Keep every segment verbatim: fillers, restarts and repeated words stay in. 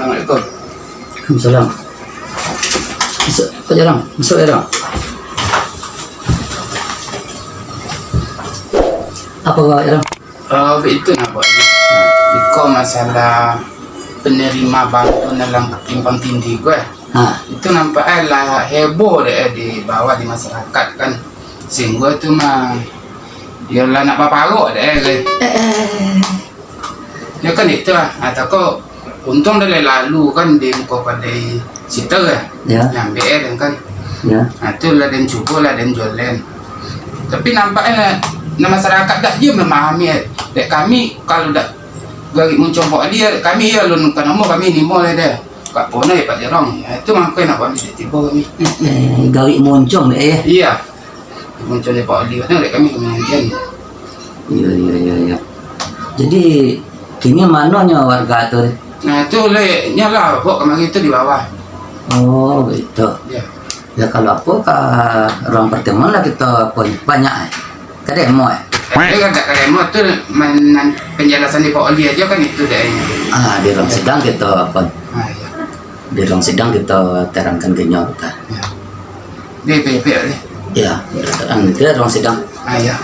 Assalamualaikum. Waalaikumsalam. Masuk, Pak Jarang. Masuk, Jarang. Apo, Jarang? Eh, itu nah, Pak. Iko masalah penerima bantuan dalam ketimpang tindih ko, eh. Ha. Itu nampak, eh, lah heboh dek, eh, di bawah, di masyarakat kan. Singgo tu mah, yo lah nak baparok dek, eh. Eh, eh. Yo kan itu lah. Atau ko untung dah lalu kan di muko kadai situ lah. Ya. Nyambe, eh, kan. Ya. Nah, tu lah den cubo lah den jualan. Tapi nampaknyo, nah, masyarakat dak juo mamahami, eh. Dek kami, kalau dak garik muncong Pak Ali, dek kami, yo, alun ka namo kami nimo lah deh. Kak Pono, yo, Pak Jarang. Ya, itu mangko nak kami tibo kami. Eh, eh, garik muncong, eh, ya? Iya. Muncong dek Pak Ali, kan dek kami kami nantian. Iya, iya, iya, iya. Jadi, kini mano nyo warga tu? Nah, itu leh, nyo lah, Bok, kamari tu di bawah. Oh, gitu. Ya. Ya, kalau apo ka ruang pertemuan lah kita apa, banyak, eh. Ka demo, eh? Tapi kan dak ka demo tu, men-, penjelasan di Pak Oli aja kan itu deh. Ah, di ruang sidang kita apa? Ah, iya. Di ruang sidang kita terangkan ke nyo kita. Ya. Dia pihak-pihak ni. Ya, terang ke ruang sidang. Ah, ya.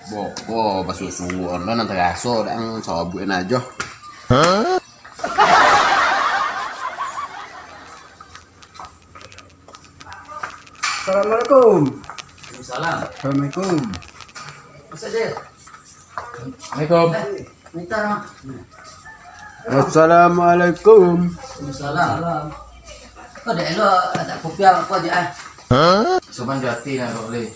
Boko, basuo-suo, nan taraso, dang sabuik ajo. Assalamualaikum. Waalaikumsalam. Assalamualaikum. Masa je? Assalamualaikum. Eh, minta nama. Assalamualaikum. Waalaikumsalam. Kau dah elok, tak kopi apa je, ah? Sopan jati nak boleh.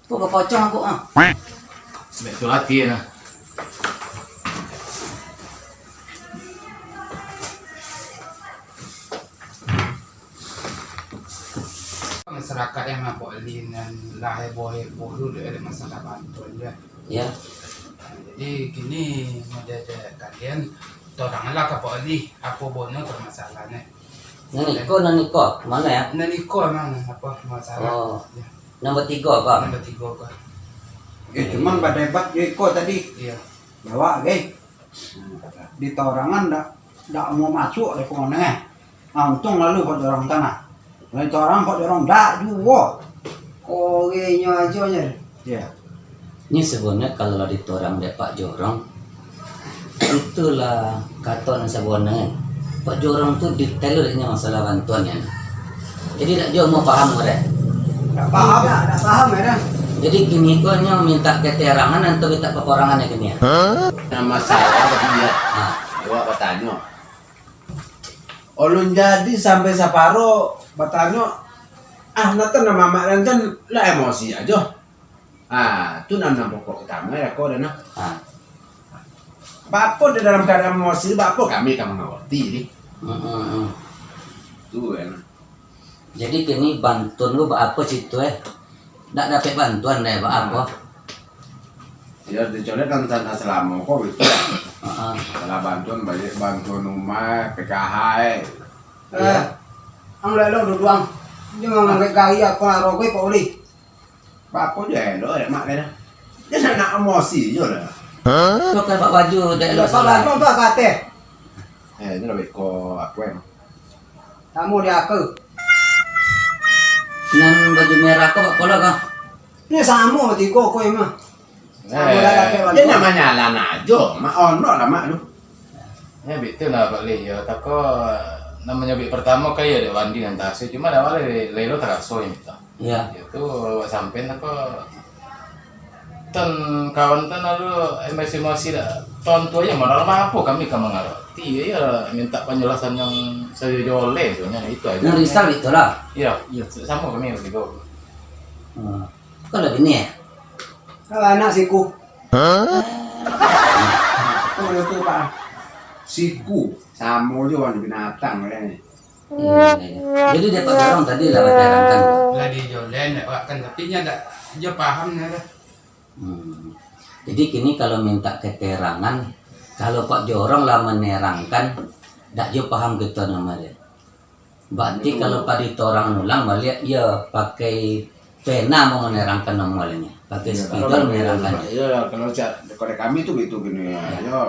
Kok bakocong aku, ah? Mek tu lati nah. Kakak yang nampak Oli nan lah heboh-heboh dulu dek masalah bantuan dia. Ya. Jadi kini model dek kalian, toranganlah ka Pak Oli, apo bono permasalahan eh. Nan iko, nan iko, mano ya? Nan iko mah, apo masalah? Oh. Ya. Nan batigo ko? Nan batigo ko. Eh, cuman badebat jo iko tadi. Iya. Jawab, geh. Di torangan dak, dak mau masuk dek pokoknyo, eh. Nah, untung lalu Pak Jorong tanah. Lain orang Pak Jorong dak juo. Korenyo ajo nyo. Iya. Nyo sabananyo kalau lah ditorang dek Pak Jorong, itulah kato nan sabananyo. Pak Jorong tu detail dek nyo masalah bantuan nyo. Jadi dak juo mau paham ko dek. Dak paham. Dak, dak paham ya dah. Jadi kini ko nyo minta keterangan atau minta pakorangan nyo kini ya? Hah? Nan masalah tadi ya. Ha. Awak batanyo. Ulun jadi sampai saparo batanyo, ah, natan nama amak dan kan lah emosi ajo. Ah, tu nan, nan pokok utamo ya ko dana. Ah. Bapo di dalam keadaan emosi, bapo kami ka mangaroti ni. Hmm, hmm, hmm. Tu kan. Jadi kini bantuan lu baapo situ eh? Dak dapek bantuan deh, baapo? Ya, dicolek kan tanah selama ko gitu. Heeh. Salah bantuan, banyak bantuan rumah, P K H eh. Iya. Eh, ang lelo duduang. Dia mau ngangkat gaya apa rogo Pak Uli. Bapo je elo dek mak dia. Dia nak, nak emosi je lah. Hah? Tu kan Pak Baju dek lo. Pak Baju tu kat ateh. Eh, dia lebih ko aku em. Tamu dia aku. Nan baju merah ko Pak Polo ko? Ni samo tigo ko emang. Eh, dia nak manyalan ajo, mak ono lah mak tu. Ya, betul lah, Pak Lih. Ya, tako, namonyo bik pertamo kan, ya, dek Wandi nan taraso. Cuma dak awak lai, lai lo taraso, ya, betul. Ya. Ya, tu, awak sampein tako, ton kawan tu lalu emosi-emosi dah. Ton tu aja, modal mah apo kami ka mangarati. Ya, minta penjelasan yang sajujurnya, sebenarnya itu aja. Yang risau itulah. Iya, iya, sama kami juga. Hmm. Kok lah bini ya? Kalau anak siku. Hah? Apa dia tu, Pak? Siku. Samo je warna binatang, kan? Iya, iya, iya. Jadi, dia Pak Garong tadi lah baterangkan. Lah di Jolen, ya, Pak, kan, tapi nya dak, dia paham nya dah. Hmm. Jadi, kini kalau minta keterangan, kalau Pak Jorong lah menerangkan, dak jo paham kito nama dia. Berarti kalau padi torang ulang baliak, iyo pakai pena mau menerangkan nomornya, pakai spidol menerangkan. Iya, kalau cak, kalau kami tu gitu gini ya. Yo,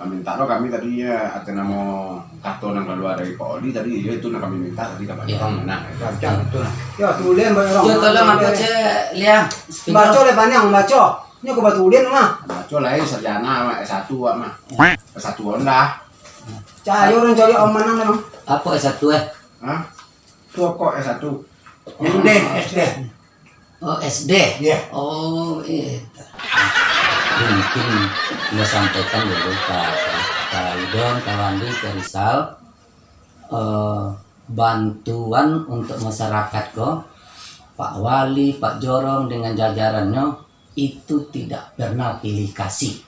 minta lo kami tadi ya, ada nama kato nan kalua dari Pak Odi tadi, ya itu nan kami minta tadi kabar. Iya. Nah, itu. Baco, betul. Ya, tulen banyak orang. Yo, tolong angkat cek, Liang. Baco le panjang, baco. Ini aku batulen mah. Baco lah, eh, sarjana mah, S satu mah. S satu Honda. Cari orang cari amanah memang. Apa S satu eh? Hah? Tu kok S satu? S D, S D. Oh, S D? Iya. Oh, iya. Mungkin nggak sampaikan dulu, Pak, Pak Idon, Pak Wandi, Pak Rizal. Eh, bantuan untuk masyarakat ko, Pak Wali, Pak Jorong dengan jajarannya, itu tidak pernah pilih kasih.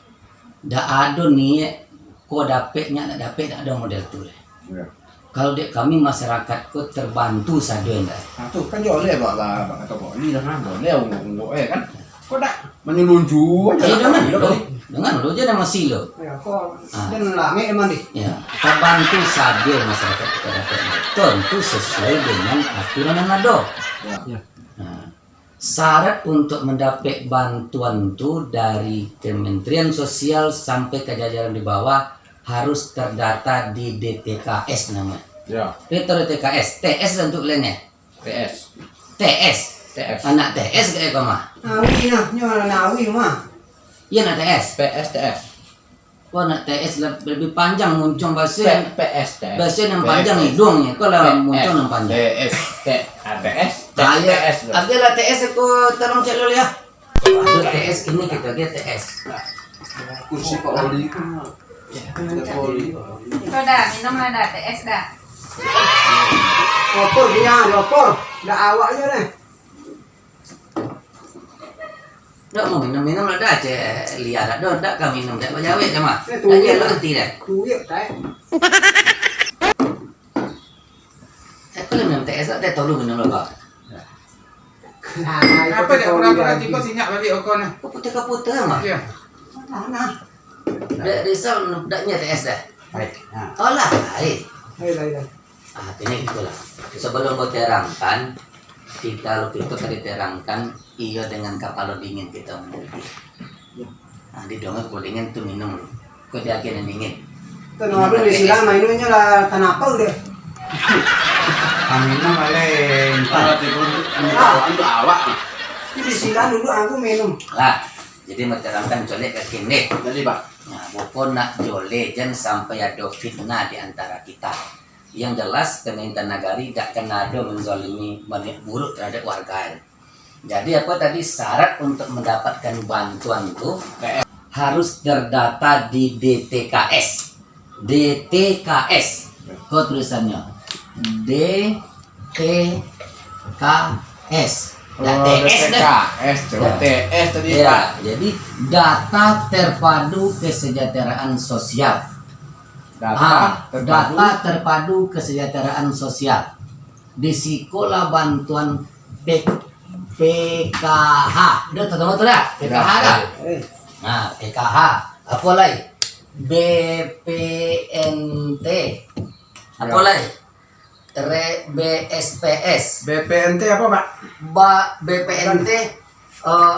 Dak ado niat ko dapek, nyak nak dapek, dak ado model tu lah. Iya. Kalau dek kami, masyarakat ko terbantu sajo, ndak? Nah, tu kan joleh, Pak, Pak, Pak, kato Pak Li lah, kan, joleh, ungguk-ungguk, eh, kan? Ko dak menyelunju aja. Ayo, lah, dengan dulu, dengan dulu aja nama silo. Ya, ko dan lami emang deh. Ya, terbantu sajo masyarakat kita dapek, tentu sesuai dengan aturan yang ada. Ya. Nah, syarat untuk mendapat bantuan tu dari Kementerian Sosial sampai ke jajaran di bawah harus terdata di D T K S namanya. Ya. Itu D T K S, T S untuk lainnya. T S. T S. T S. Anak T S kayak kau mah. Nawi nah, nyo Nawi mah. Iya, anak T S. P S T S. Wah, nak T S leb-, lebih panjang muncuang bahasa. P-, P S T S. Bahasa yang panjang hidungnya, kau lah muncuang yang panjang. T S, T, ah, T S, T S. Agak lah T S, aku tolong cek dulu ya. Ada T S kini kita dia T S. Kursi Pak Oli itu. Itu dah, minum lah dah, T S dah. Opor dia, opor. Dah awak aja deh. Dak mau minum-minum lah dah, cek liar dak doh, dak ka minum, dak bajawek dah mah. Eh, dak je lah reti dah. Tuyuk, tai. Saya pun minum T S dak, dah tolu minum lah, Pak. Nah, itu Apa dah kita pura-pura udah tiba lagi. Sinyak balik oko nah? Kaputa-kaputa mah. Ya. Nah, nah. Dah, dah, dah, dah, dah, dah, dah, dah. Baik. Nah. Oh lah, baik. Baik, baik, baik. Ah, kini gitulah. Sebelum kau terangkan, kita, kalau kita ka diterangkan, iyo dengan kapalo dingin kita meneliti. Ya. Ah, didonga kapalo dingin tu minum lu. Kau diagiah nan dingin. Tanah Abang di silang mainunyo lah, tanah apa udah? Minum alai. Ah, tiba-tiba Ah. Itu di silang dulu aku minum. Lah, jadi menterangkan colek ka kini. Jadi, Pak. Nah, bukan nak joleh, jan sampai ado fitnah di antara kita. Yang jelas, pemerintah nagari dak kena ado menzalimi, berniat buruk terhadap warga. Jadi, apa tadi syarat untuk mendapatkan bantuan tu? Harus terdata di D T K S. D T K S. Kau tulisannya D T K S. Dak Oh, T S dah. D T K S, coba Ya. T S tadi, Ya, Pak. Jadi data terpadu kesejahteraan sosial. Data Ah, terpadu. Data terpadu kesejahteraan sosial. Di sikolah bantuan P-, P K H. Udah tahu tu dah? P K H Ya. dah? Eh. Nah, P K H. Apa lai? B P N T. Apa Ya. lai? Re-, B S P S. B P N T apa, Pak? Ba-, B P N T, eh,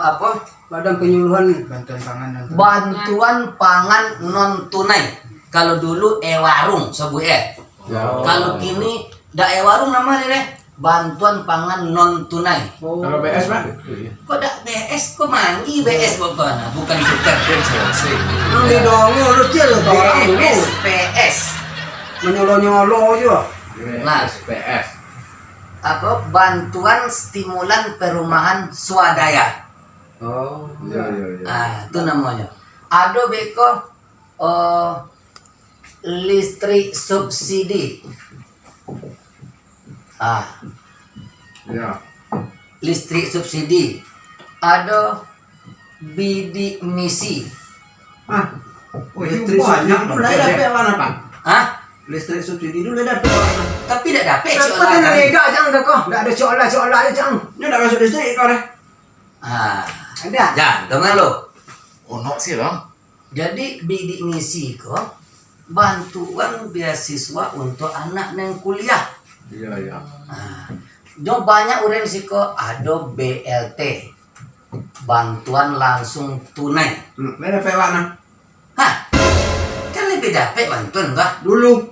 apa? Badan Penyuluhan Bantuan pangan non tunai. Bantuan pangan non tunai. Kalau dulu e-warung sebut eh. Ya. Kalau kini dak e-warung nama ni deh. Bantuan pangan non tunai. Oh. Kalau B S, Pak? Kok dak B S, kok manggi B S bukan? Nah, bukan suket. Yang didongo lu cil tu orang dulu. B S P S. Menyolo-nyolo je. Nah. B S P S. Apa? Bantuan Stimulan Perumahan Swadaya. Oh. Ya, ya, ya. Ah, itu namanya. Ado beko, oh, listrik subsidi. Ah. Ya. Listrik subsidi. Ado bidik misi. Ah. Oh, itu Listrik banyak subsidi tu tu, lah Pak. Dapek awak, Pak? Hah? Listrik subsidi tu lah dapek awak. Tapi dak dapek, Cik Olah, kan? Lega, Cang, dah kau. Dak ada Cik Olah, Cik Olah je, Cang. Nyo dak masuk listrik kau dah. Ah. Ada? Jan, dengar lo. Onok sih, Bang. Jadi, bidik misi ko bantuan beasiswa untuk anak nan kuliah. Iya, iya. Ah. Jo banyak urang siko ado B L T, bantuan langsung tunai. Hmm, lah dapek awak nah. Hah? Kan lebih dapek bantuan, bah. Dulu.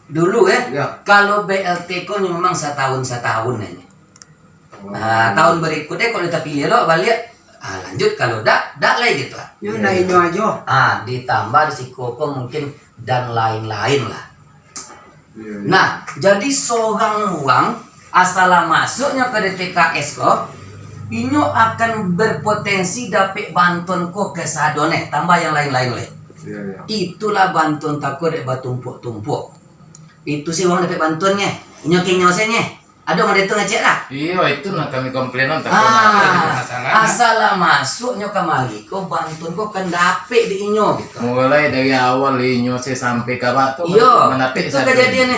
Dulu, eh. Ya. Kalau B L T ko memang satahun-satahun aja. Oh. Ah, tahun berikutnya kalau tapilih lo baliak, ah, lanjut, kalau dak, dak lai gitu. Yo, nah, inyo ajo. Ah, ditambah risiko ko mungkin dan lain-lain lah. Iya, iya. Nah, jadi sorang urang asal masuknyo ka D T K S ko, inyo akan berpotensi dapek bantuan ko kasadonyo, tambah yang lain-lain lai. Iya, iya. Itulah bantuan tako dek batumpuak-tumpuak. Itu sih urang dapek bantuannyo. Inyo kenyo sajo. Ado mah datang ngecek lah. Iyo, itu nan kami komplain on, tapi Ah, masalah. Asal lah masuknyo kamari ko, bantuan ko kan dapek di inyo gitu. Mulai dari awal inyo se sampai ka bak tu, Iyo, mendapek itu satu. Kejadian ni.